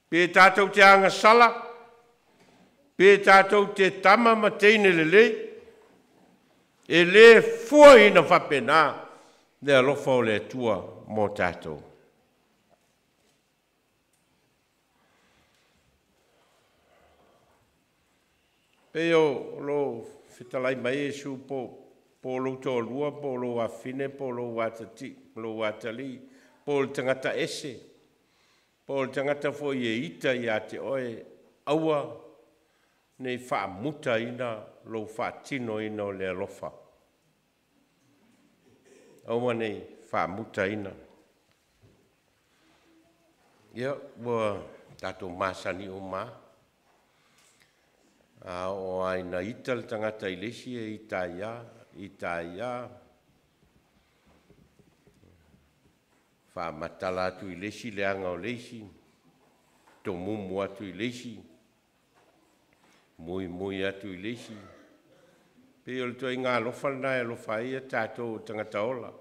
Pe tātou te agasala, pe tātou te tama ma teine lelei, e le fuaina faapena le alofa o le Atua mō tātou. Pe o lo fetalai mai Iesu po lou toalua, po lou afine, po lou atati, lou atali, po le tagata ese, po le tagata foi e ita ia te oe, aua nei faamutaina lou faatinoina o le alofa. Aua nei faamutaina. Ia, ua tatou masani uma. A o aina ita le tagata i le isi e ita ia, ita ia. Faamatala atu i le isi leaga o le isi, tomumu atu i le isi, muimui atu i le isi. Pei o le ituaiga alofa lena e alofa ai ia tatou o tagata ola.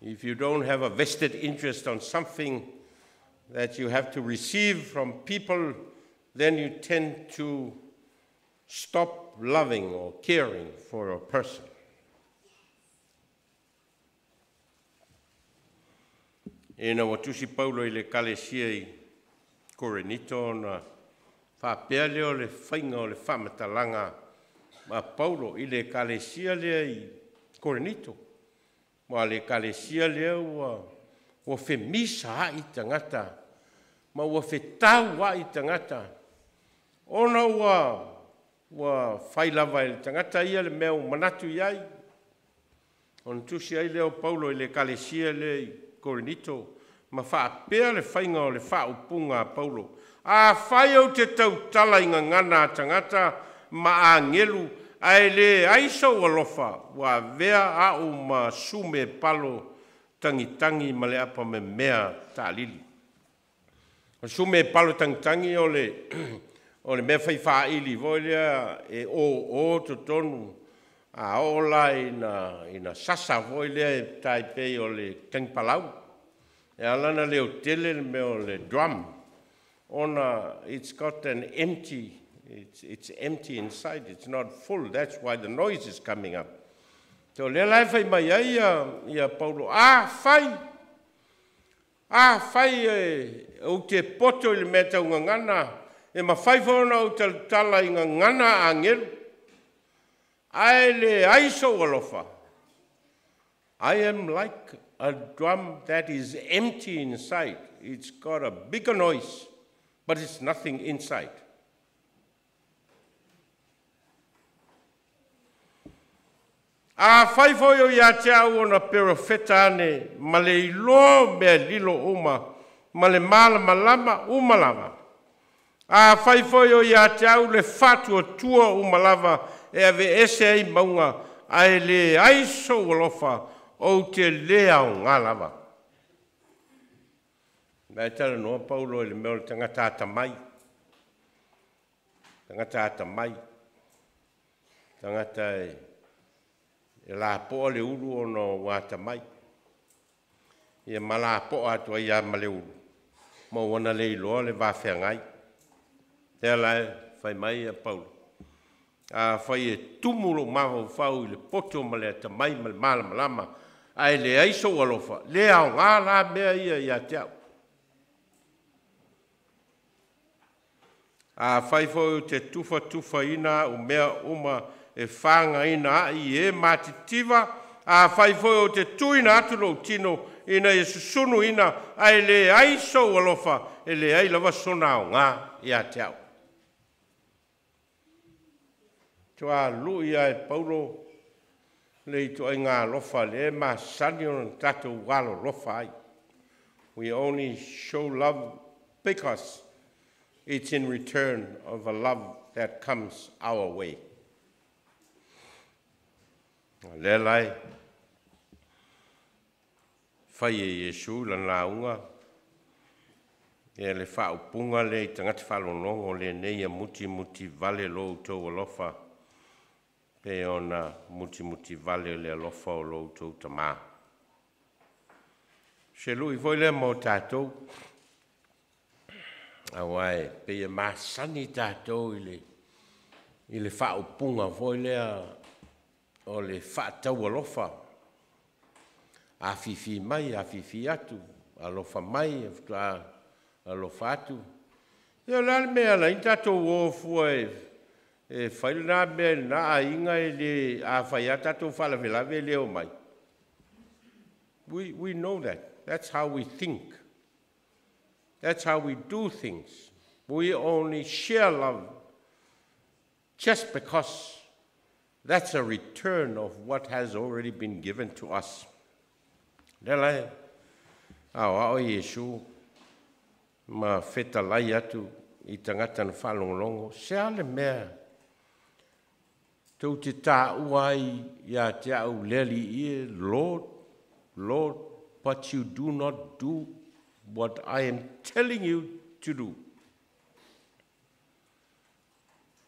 If you don't have a vested interest on something that you have to receive from people, then you tend to stop loving or caring for a person. Ina ua tusi Paulo i le Ekalesia i Korinito ona faapea lea o le faiga o le faamatalaga a Paulo i le Ekalesia lea i Korinito. Ma le Ekalesia lea ua femisaai tagata ma ua fetauai tagata ona ua fai lava e le tagata ia le mea ua manatu i ai. Ona tusi ai lea o Paulo i le Ekalesia lea i Korinito ma faapea le faiga o le faaupuga a Paulo. Afai ou te tautala i gagana a tagata ma agelu ae leai sou alofa, ua avea au ma sume palo tagitagi ma le apamemea taalili. O sume palo tagitagi o le mea fai faaili foi lea e o totonu a oo la ina sasa foi lea e tai pei o le tagipalau. E ala na leo tele le mea o le drum ona it's got an empty, it's empty inside, it's not full, that's why the noise is coming up. So lea la e fai mai ai ia Paulo, afai e ou te poto i le mea taugagana, e mafai foi ona ou tautala i gagana a agelu, Ae leai sou alofa, I am like a drum that is empty inside. It's got a bigger noise, but it's nothing inside. Afai foi o ia te au ona perofeta ane ma le iloa mea lilo uma ma le malamalama uma lava. Afai foi o ia te au le faatuatua uma lava e aveese ai mauga, ae leai sou alofa, ou te le aoga lava. Mai talanoa Paulo i le mea o le tagata atamai. Tagata atamai. Tagata e lapoa le ulu ona ua atamai. Ia ma lapoa atu ai ia ma le ulu, ma ua na le iloa le vafeagai. Lea la e fai mai ia Paulo. Afai e tumu lou mafaufau i le poto ma le atamai ma le malamalama, ae leai sou alofa, le aoga la mea ia ia te au. Afai foi ou te tufatufaina au mea uma e fagaina ai e matitiva, afai foi ou te tuuina atu lou tino ina ia susunuina, ae leai sou alofa, e leai lava sona aoga ia te au. Toa lui ia e Paulo le ituaiga alofa le masani ona tatou alolofa ai. We only show love because it's in return of a love that comes our way. Lea lai fai e Iesu lana lauga ia le faaupuga lea i tagata faalogologo lenei ia mutimutivale lo outou alofa pe ona mutimutivale le alofa o lo outou tamā. Se lui foi lea mo tatou, auā e pei e masani tatou i le faaupuga foi lea o le faatau alofa, afifi mai, afifi atu, alofa mai, faatoa alofa atu. Ia o le a le mea e ala ai ona tatou o fua e fai lena mea i lena aiga e le afai lava tatou faalavelave e le o mai. We know that. That's how we think. That's how we do things. We only share love just because that's a return of what has already been given to us. Lea la e aoao Iesu ma fetalai atu i tagata na faalogologo, se a le mea tou te taua ai ia te au le Alii e, Lord, Lord, but you do not do what I am telling you to do.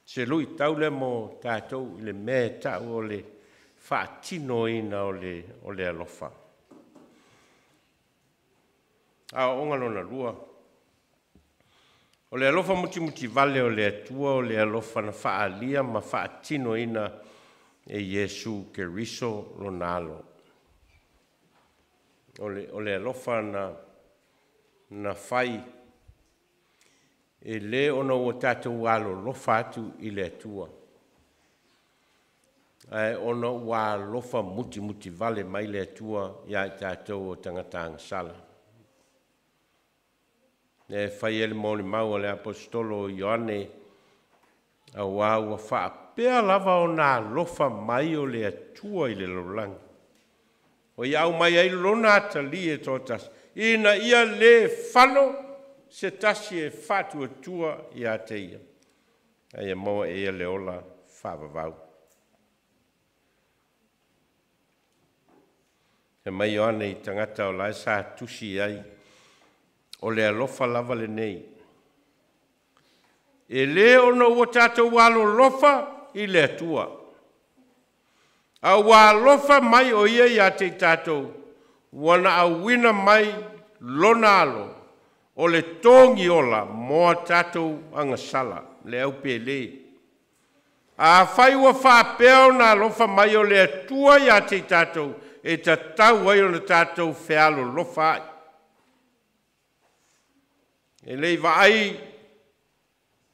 Se luitau lea mo tatou i le mea e tau o le faatinoina o le alofa. Aoaoga lona lua, o le alofa mutimutivale o le Atua o le alofa na faaalia ma faatinoina e Iesu Keriso lona alo. O le alofa na fai e le ona ua tatou alolofa atu i le Atua, ae ona ua alofa mutimutivale mai le Atua ia i tatou o tagata agasala. E fai e le molimau a le aposetolo o Ioane, auā ua faapea lava ona alofa mai o le Atua i le lalolagi. O ia aumai ai lona atalii e toatasi, ina ia le fano se tasi e faatuatua ia te ia, ae ia maua e ia le ola faavavau. E mai Ioane i tagata o lae sa tusi ai, o le alofa lava lenei. E le ona ua tatou alolofa i le Atua, a ua alofa mai o ia ia te i tatou, ua na auina mai lona alo, o le togi ola mo a tatou agasala, le au pele. Afai ua faapea ona alofa mai o le Atua ia te i tatou, e tatau ai ona tatou fealolofa ai. E le i vaai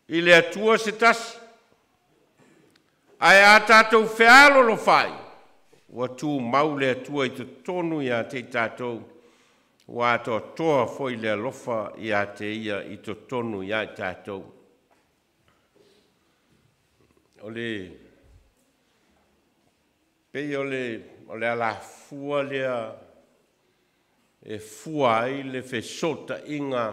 i le Atua se tasi, Ae a tatou fealolofa'i, ua tumau le Atua i totonu iā te i tatou, ua atoatoa foi le alofa iā te Ia i totonu iā i tatou. O le pei o le alafua lea e fua ai le fesootaiga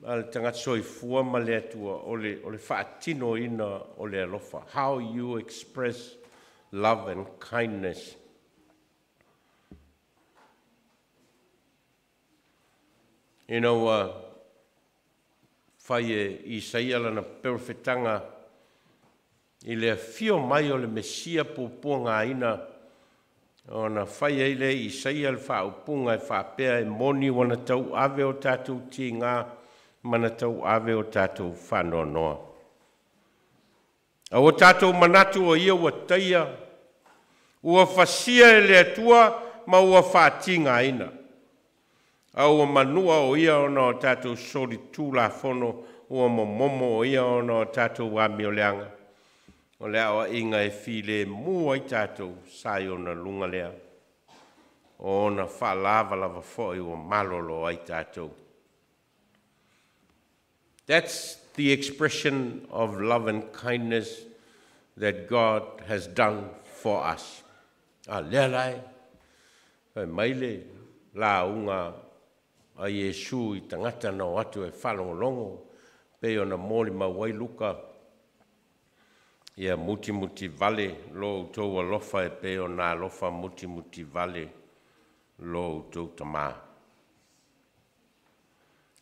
a le tagata soifua ma le Atua, o le faatinoina o le alofa. How you express love and kindness. Ina ua fai e Isaia lana perofetaga i le afio mai o le Mesia puapuagaina, ona fai ai lea e Isaia le faaupuga e faapea, e moni ua na tauave o tatou tiga ma na tauave o tatou faanoanoa. A ua tatou manatu o ia ua taia, ua fasia e le Atua ma ua faatigaina. A ua manua o ia ona o tatou solitulafono, ua momomo o ia ona o tatou amioleaga. O le aoaiga e filemu ai tatou sa i ona luga lea, o ona faalavalava foi ua malolo ai tatou. That's the expression of love and kindness that God has done for us. A lea la e fai mai le lauga a Iesu i tagata na o atu e faalogologo, pei ona molimau ai Luka, ia mutimutivale lo outou alofa e pei ona alofa mutimutivale lo outou Tamā.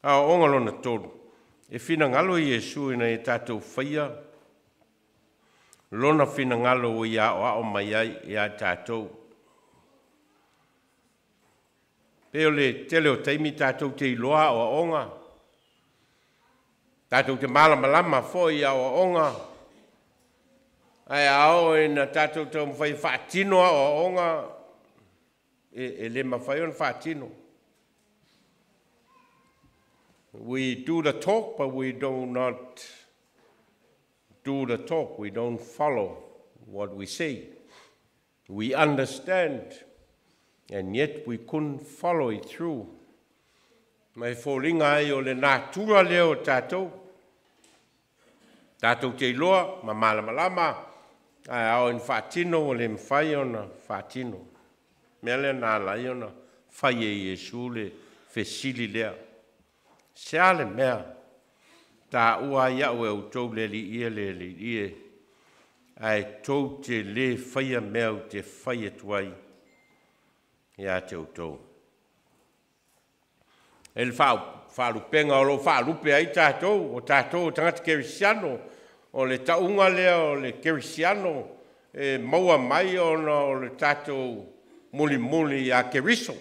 Aoaoga lona tolu, e finagalo Iesu ina ia tatou faia lona finagalo ua ia aoao mai ai iā tatou. Pei o le tele o taimi tatou te iloa aoaoga, tatou te malamalama foi i aoaoga, ae a oo ina tatou taumafai e faatino aoaoga, e le mafai ona faatino. We do the talk, but we do not do the talk. We don't follow what we say. We understand, and yet we couldn't follow it through. Ma e foliga ai o le natura lea o tatou. Tatou te iloa ma malamalama, ae a oo ina faatino ua le mafai ona faatino. Mea lea na ala ai ona fai e Iesu le fesili lea. Se a le mea taua ai au e outou le Alii e le Alii e, ae tou te lē faia mea ou te fai atu ai iā te outou. E le faalupega o lo o faalupe ai tatou, o tatou o tagata kerisiano, o le tauga lea o le kerisiano e maua mai ona o le tatou mulimuli iā Keriso.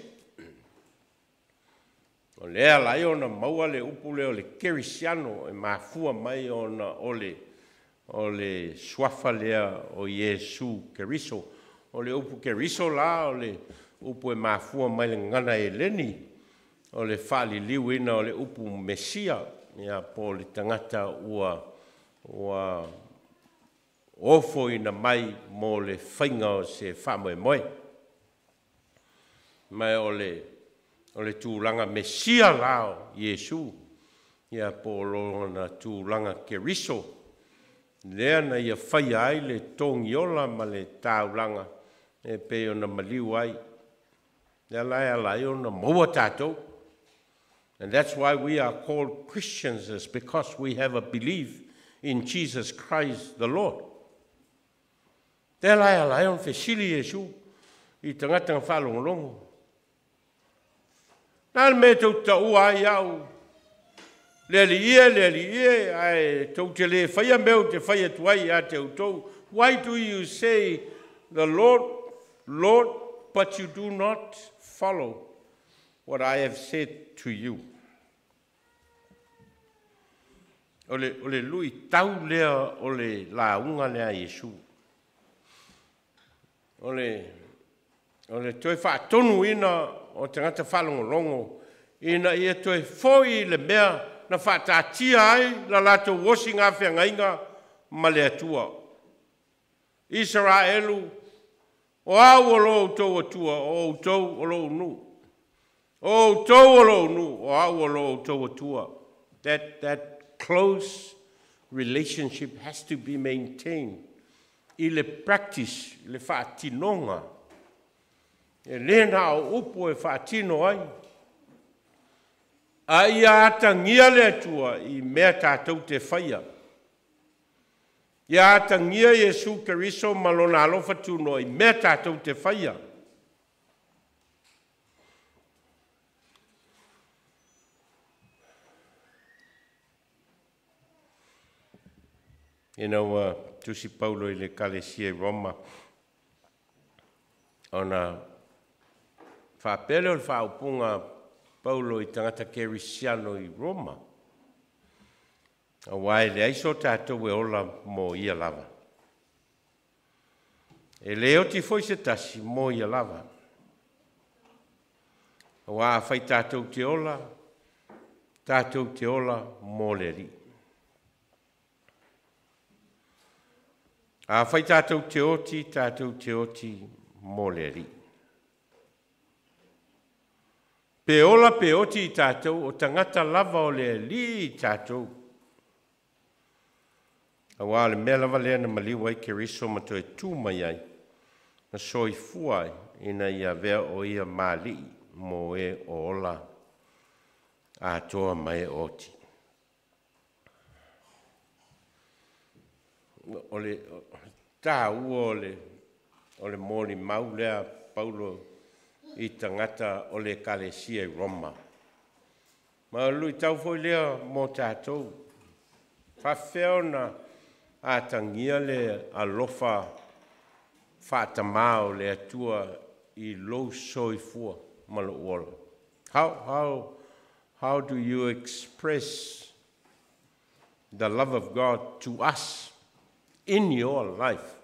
O lea la ai ona maua le upu lea o le kerisiano e mafua mai ona o le suafa lea o Iesu Keriso. O le upu Keriso la o le upu e mafua mai le gagana Eleni, o le faaliliuina o le upu Mesia, ia po o le tagata ua ofoina mai mo le faiga o se faamoemoe. Ma o le tulaga Mesia la o Iesu, ia po o lona tulaga Keriso, lea na ia faia ai le togiola ma le taulaga e pei ona maliu ai. Lea la e ala ai ona maua tatou. And that's why we are called Christians, is because we have a belief in Jesus Christ the Lord. Lea la e ala ai ona fesili Iesu i tagata na faalogologo. Na le mea tou taua ai au, le Alii e, le Alii e, ae tou te lē faia mea ou te fai atu ai iā te outou. Why do you say the Lord, Lord, but you do not follow what I have said to you? O le luitau lea o le lauga lea a Iesu. O le toe faatonuina o tagata faalogologo ina ia toe foi le mea na faataatia ai la latou osi gafeagaiga ma le Atua. Isaraelu, o au o lo outou Atua, o outou o lou nuu. O outou o lou nuu, o au o lo outou Atua. That close relationship has to be maintained i le practice, le faatinoga. E le na o upu e faatino ai. A ia atagia le Atua i mea tatou te faia. Ia atagia Iesu Keriso ma lona alofa tunoa i mea tatou te faia. Ina ua tusi Paulo i le Ekalesia i Roma, ona faapea lea o le faaupuga Paulo i tagata kerisiano i Roma, auā e leai so tatou e ola mo ia lava. E le oti foi se tasi mo ia lava. Auā afai tatou te ola, tatou te ola mo le Alii. Afai tatou te oti, tatou te oti mo le Alii. Pe ola pe oti i tatou, o tagata lava o le Alii i tatou. Auā o le mea lava lea na maliu ai Keriso ma toe tu mai ai, na soifua ai, ina ia avea o ia ma Alii mo e o ola atoa ma e oti. O le taua o le molimau lea Paulo i tagata o le Ekalesia i Roma. Ma o le luitau foi lea mo tatou. Faafefea ona atagia le alofa faatamā o le Atua i lou soifua ma lou ola? How do you express the love of God to us in your life?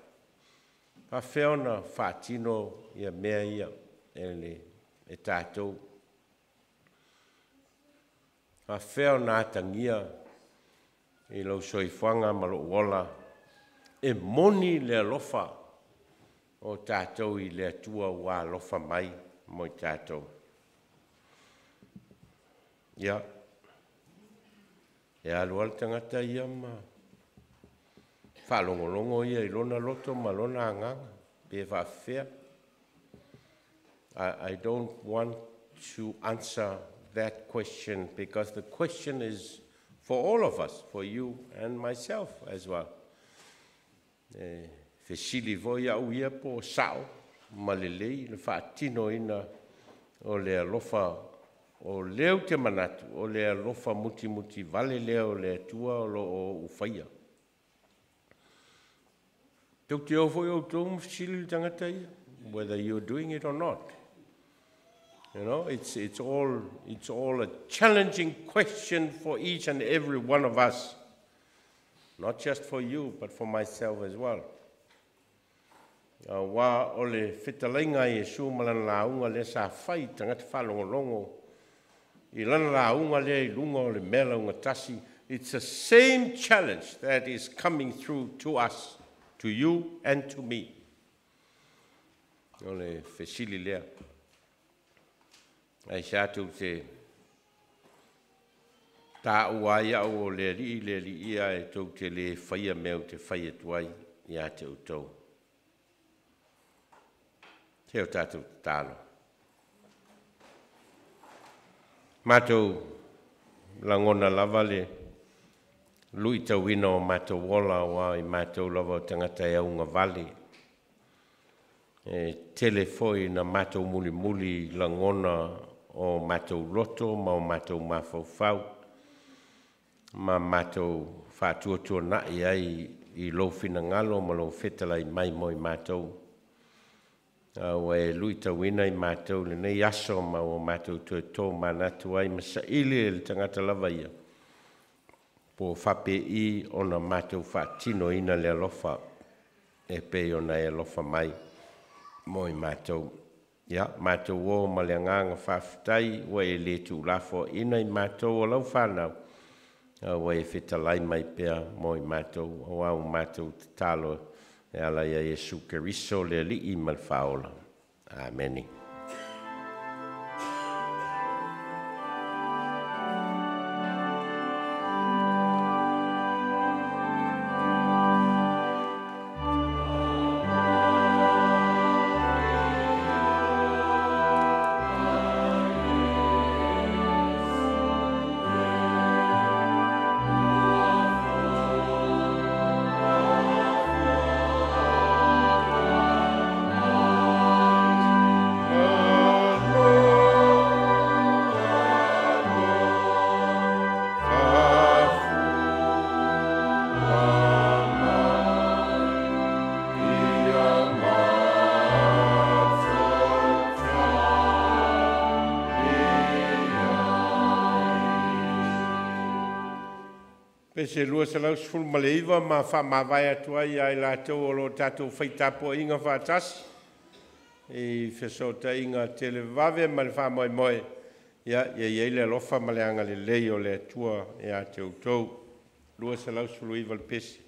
Faafefea ona faatino ia mea ia e e tatou? Faafefea ona atagia i lou soifuaga ma lou ola e moni le alofa o tatou i le Atua ua alofa mai mo i tatou? Ia, e alu lava le tagata ia ma faalogologo ia i lona loto ma lona agaga, pe faafefea. I don't want to answer that question because the question is for all of us, for you and myself as well. E fesili foi au ia po o sao ma lelei le faatinoina o le alofa o lea ou te manatu o le alofa mutimuti vale lea o le Atua o lo o ou faia. Tou te o foi outou ma fesili le tagata ia, whether you're doing it or not. It's all a challenging question for each and every one of us. Not just for you, but for myself as well. Auā o le fetalaiga a Iesu ma lana lauga lea sa fai i tagata faalogologo i lana lauga lea i luga o le mea laugatasi, it's the same challenge that is coming through to us, to you and to me. O le fesili lea. Aisea tou te taua ai au o le Alii, le Alii ia e tou te le faia mea ou te fai atu ai ia te outou? Se o tatou tatalo. Matou lagona lava le luitauina o matou ola, auā i matou lava o tagata e augavale. E tele foi na matou mulimuli lagona o matou loto ma o matou mafaufau ma matou faatuatuana'i ai i lou finagalo ma lou fetalai mai mo i matou. A ua e luitauina i matou lenei aso ma ua matou toe tomanatu ai ma saili e le tagata lava ia po o faapei ona matou faatinoina le alofa e pei ona e alofa mai mo i matou. Ia, matou o ma le agaga faafetai ua e le tuulafoaina i matou o lau fanau, a ua e fetalai mai pea mo i matou, auā ua matou tatalo. E ala ia Iesu Keriso le Alii ma le Faaola. Amene. Pese 219 ma faamavae atu ai ia i latou o lo o tatou faitapuaiga faatasi i fesootaiga televavave ma le faamoemoe, ia i ai le alofa ma le agalelei o le Atua ia te outou. 219 le pese.